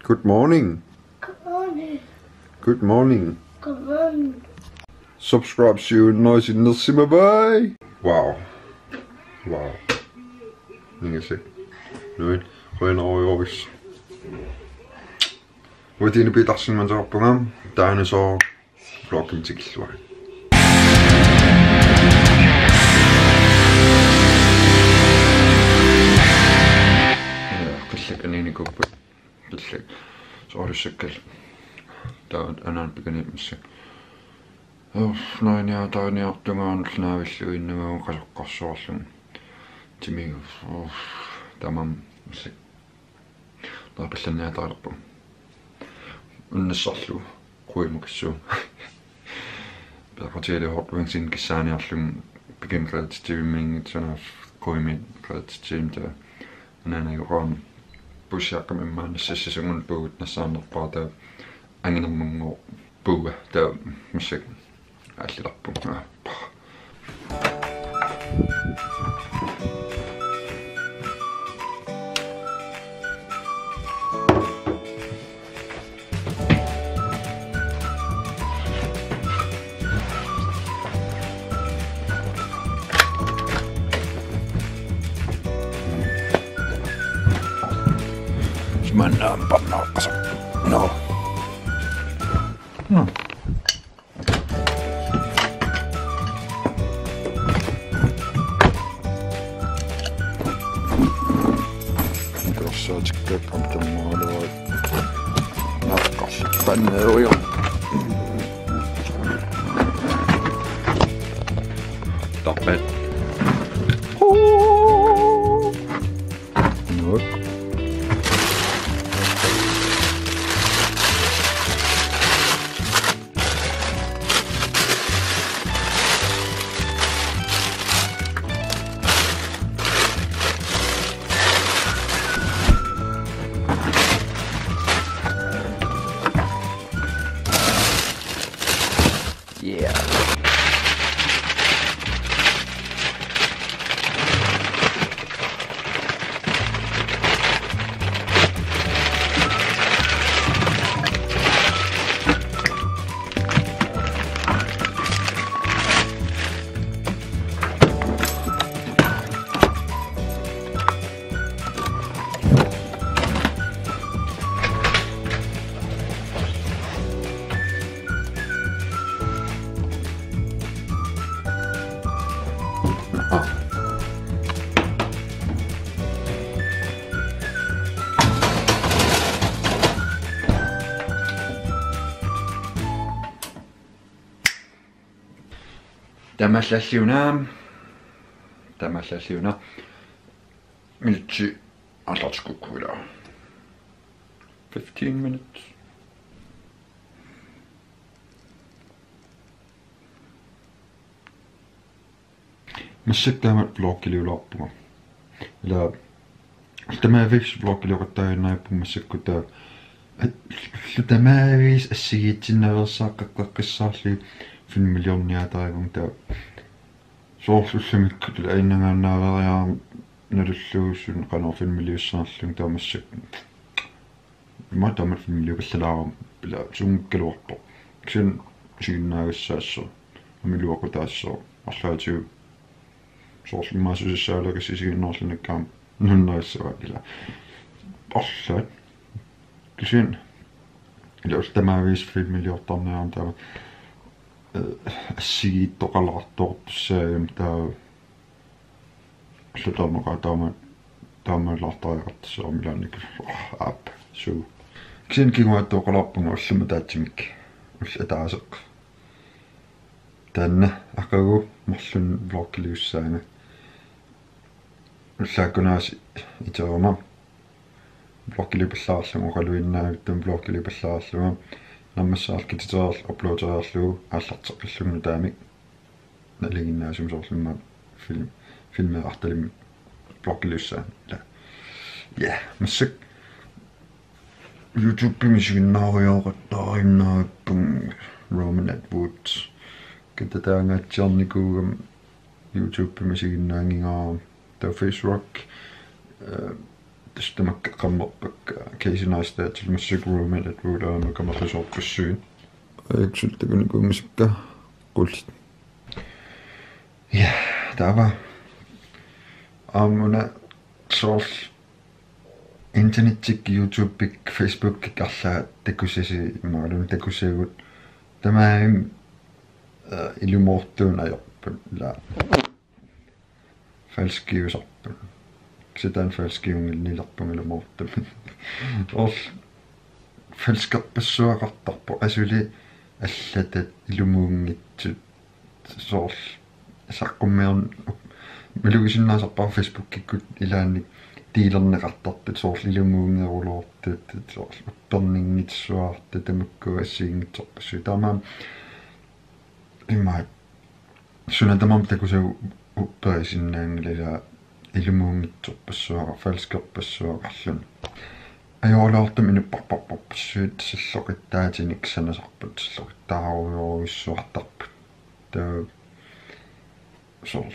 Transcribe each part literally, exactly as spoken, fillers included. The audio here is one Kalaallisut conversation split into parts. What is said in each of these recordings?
Good morning. Good morning. Good morning. Good morning. Subscribe siunnersimaarpaa. Wow. Wow. Ningasik. Nuit. Qujanarujorujussuaq. Uatini pitarsimman soorpunga. Taanna soo. Vloggimi tikilluarit. Qillak aniinikuupput. Qillak. Soorlussakkalu. Taava anaana pikaniipmassa. Uff, naaniartaaniartungaarnullu naavilluinnagaagut qasoqqarsuarlunga. Timi, uff, tamarmik. Naapillanniartariaqarpoq. Unnassarlu. Quimukissu. Peqatiali Hot Wingsin kissaaniarlunga pikin qerititsivimmiinngitsunaaf quimi qerititsivimta. Anaanajoqaam pussiaqqami immaanna sassassangun puugut nassaarnerpaata anginermanngooq puua taava massakkut allilarpunga. Manna aamma pamnaaqasa. No. Hmm. Korsaatikka kamtammaalaat. Naqqarpannerujo. Tappet. Nuuk. Yeah. Tamallalliuna. Tamallalliuna. Minutsit aallartikkukku ilaa. Fifteen minutes. Massakkut taama vloggiliulaarpunga. Ila ullut tamaaviisa vloggilioqattaaginnarpunga massakkut taava. Ullut tamaaviisa assigiitsinnaveersaaqqaqqissaarlugit filmiliorniartarpunga taava. Soorlu ullumikkut ila ajunnangaannaareeriarama nalullugu suna qanoq filmiliussaarlunga taava massakkut. Ima taama filmiliupallalaarama ila sunngikkaluarpoq. Kisianni isiginnaagassaassooq. Aamma iluaqutaassooq. Arlaatigut soorlu immaqa susissaaleqis isiginnaarlunakku aamma nuannarissavaat ila. Arlaat. Kisianni ila ullut tamaaviisa filmiliortarniarama taama, eh, assigiittoqalaartortussaagami taava. Ullutorneqaa taama, taamaalaartariaqartussaagami ilaannikkut. Aap, suu. Kisianni kinguaattooqalaarpunga ullumi ataatsimik. Ulloq ataaseq. Taanna aqagu marlunnik vloggiliussaanga. Ullaakkunaasiit iterama. Vloggiliupallaarlunga oqaluinnaavittumik vloggiliupallaarlunga. Naammassereerlugu kititeriarlugu uploadereerlugu aallarteqqillunga nutaamik. Nalinginnaasumik soorlu immaqa film, filmeerartalimmi vloggiliussaanga. Ila. Ja, massakkut YouTubemi isiginnaarujoqattaaginnarpunga Roman Atwood. Katataangaatsiarnikuugama YouTubemi isiginnaanngingaarama. Taava Face Rock, eh, Tassa tamakkeqqammerpakka Casey Neistat-illu massakkut Roommate Atwood aamma kamerlisoorpassuit. Ajaksultakunikuunngisakka qullit. Ja, taava. Aamma una soorlu internettikkut, YouTubeikkut, Facebookikkut arlaat takusasi imaluunniit takusagut. Tamarmik, eh, ilumoortuunngillat ajorput, ilaa. Falskiusarput. Kisianni falskiunngillat ajorput ilumoortumik. Soorlu falskerpassuaqartarpoq asuli allatut ilumuunngitsut soorlu saqqummiorn-, malugisinnaasarpara Facebookikkut ilaanni dealerneqartartut soorlu ilumuunngeruloortut, soorlu upperninngitsuartut tamakku assigiinngitsorpassuit. Taamaammat imaat suna tamarmi takusagut upperisinnaanngillat, ilaa, ilumuunngitsorpassuaqar-, falskerpassuaqarluni. Ajoraluartumik inupparparparpassuit salloqittaatinik sanasarput, salloqittaarujorujussuartarput. Taava soorlu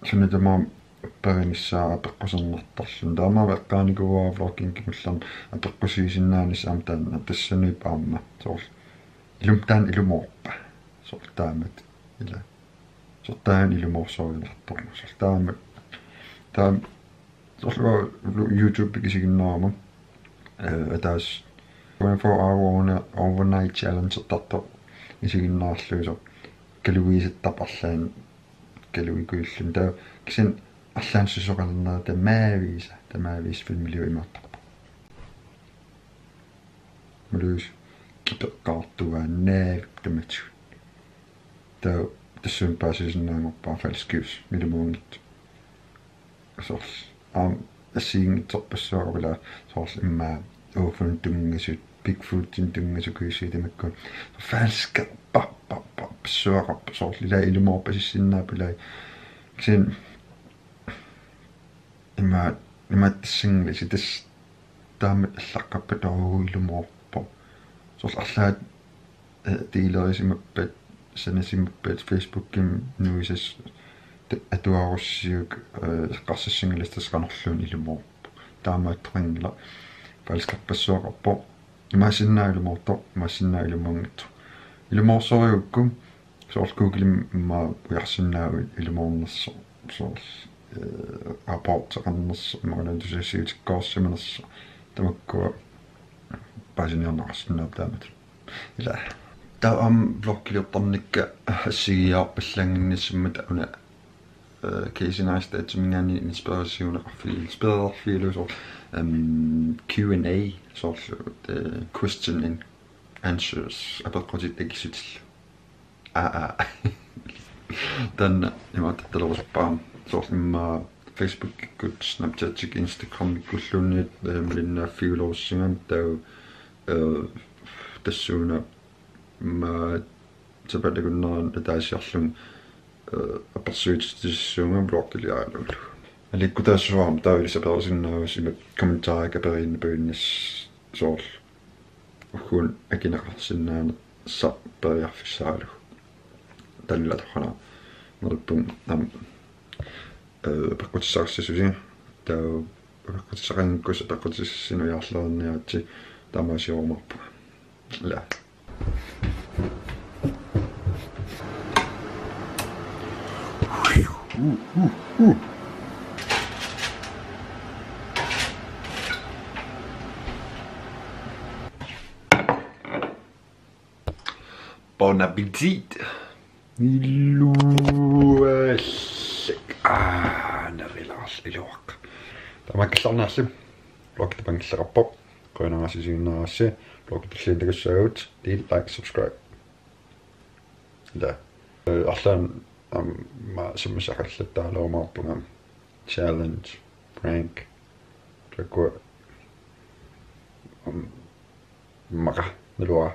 suna tamarmi upperinissaa apeqqusernartarluni. Taamaammat eqqaanikuuara vloggimut kingullermik apeqqusiisinnaanissaq aamma taanna, tassaniippoq aamma. Soorlu ilum-, taanna ilumoorpa. Soorlu taamatut. Ilaa. Soorlu taanna ilumoorsorinartoq. Soorlu taamatut. Taanna soorlu YouTubeikkut isiginnaarama, eh, ataaseq twenty-four hour overni-, overnight challengertartoq isiginnaarlugu, soorlu kalugiisattarpoq arlaannik kalugikujulluni. Taava kisianni arlaannik susoqalernera tamaaviisa, tamaaviisa filmiliortarpoq. Malugisut kipeqqaartuaannavik tamatigut. Taava tassuuna paasisinnaanngorpara falskiusarput ilumuunngitsoq. Soorlu aamma assigiinngitsorpassuaqarpoq, ilaa, soorlu immaqa U F O-mut tunngasut, Bigfootimut tunngasut, kuisiit tamakku. Falskerparparparpassuaqarpoq, soorlu ilaa ilumoorpasissinnaavoq, ilaa. Kisianni imaat, imaattussanngilasi, tassa taamatut allaqqappat taagu ilumoorpoq. Soorlu arlaat, eh, dealerisimappat, sanasimappat, Facebookimi nuisassat atuarussiuk, eh, eqqarsassanngilasi, tassa qanorluunniit ilumoorpoq. Taamaattoqanngilaq, falskerpassuaqarpoq. Imaassinnaavoq ilumoortoq, imaassinnaavoq ilumuunngitsoq. Ilumoorsorigukku soorlu Googlemi immaqa ujarsinnaavat ilumoornersoq, soorlu, eh, rapporteqarnersoq, imaluunniit tusagassiuutikkoorsimanersoq, tamakkua paasiniarneqarsinnaapput taamatut. Ilaa. Taava aamma vloggiliortarnikka assigiiaarpallaannginnissammata una, eh, Casey Neistat-iminngaanniit inspirationeqarfigi-, inspirerfigalugu soorlu, ehm, Q and A, soorlu, eh, question and answers, apeqqutit akissutillu. Aa, aa. Taanna imaattortalerusupparput, soorlu immaqa Facebookikkut, Snapchatikkut, Instagramikkulluunniit, eh, malinnaaffigilorussigami, taava, eh, tassuuna immaqa sapaatip akunnerani ataasiarlunga, eh, apersuutissasuugama vloggiliaralugulu. Aliikkutaassuara aamma taava ilissi aperisinnaavasi, imatut kommentaarikkut aperiinnaviannginnassi, soorlu ugguuna akineqarsinnaanersoq periarfissaralugu. Taanna torrana neriuppunga aamma, eh, apeqqutissaqassasusi, taava apeqqutissaqanngikkussi apeqqutissassinnik ujarlerniaritsi taamaasiorumaarpunga. Ilaa. Bon appetit. Iluallik. Aa, nerilaarl iluaq. Tamakku killornaarsi. Vloggi tapanngilleqarpoq. Qujanaq isiginnaarassi. Vloggi tulliani takussaagut, del, like, subscribe. Ilaa. Eh, arlaannik aamma sammisaqallattaarumaarpunga. Challenge, prank. Taakkua, aamma, immaqa naluara.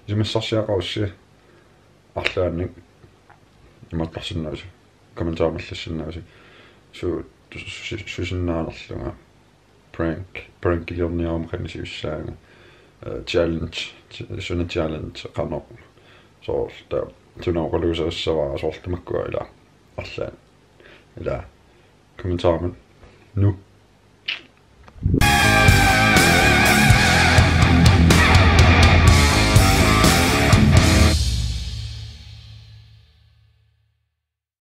Isumassarsiaqarussi arlaannik imaattarsinnaavusi, kommentarimik allassinnaavasi. Su-, su-, su-, susinnaanerlunga. Prank, prankiliorniaruma qanoq siussaanga. Eh, challenge, ch-, suna challenge qanoq. Soorlu taava suna oqaluuserissavara, soorlu tamakkua ilaa. Arlaannik. Ilaa. Kommentarimik. Nuuk.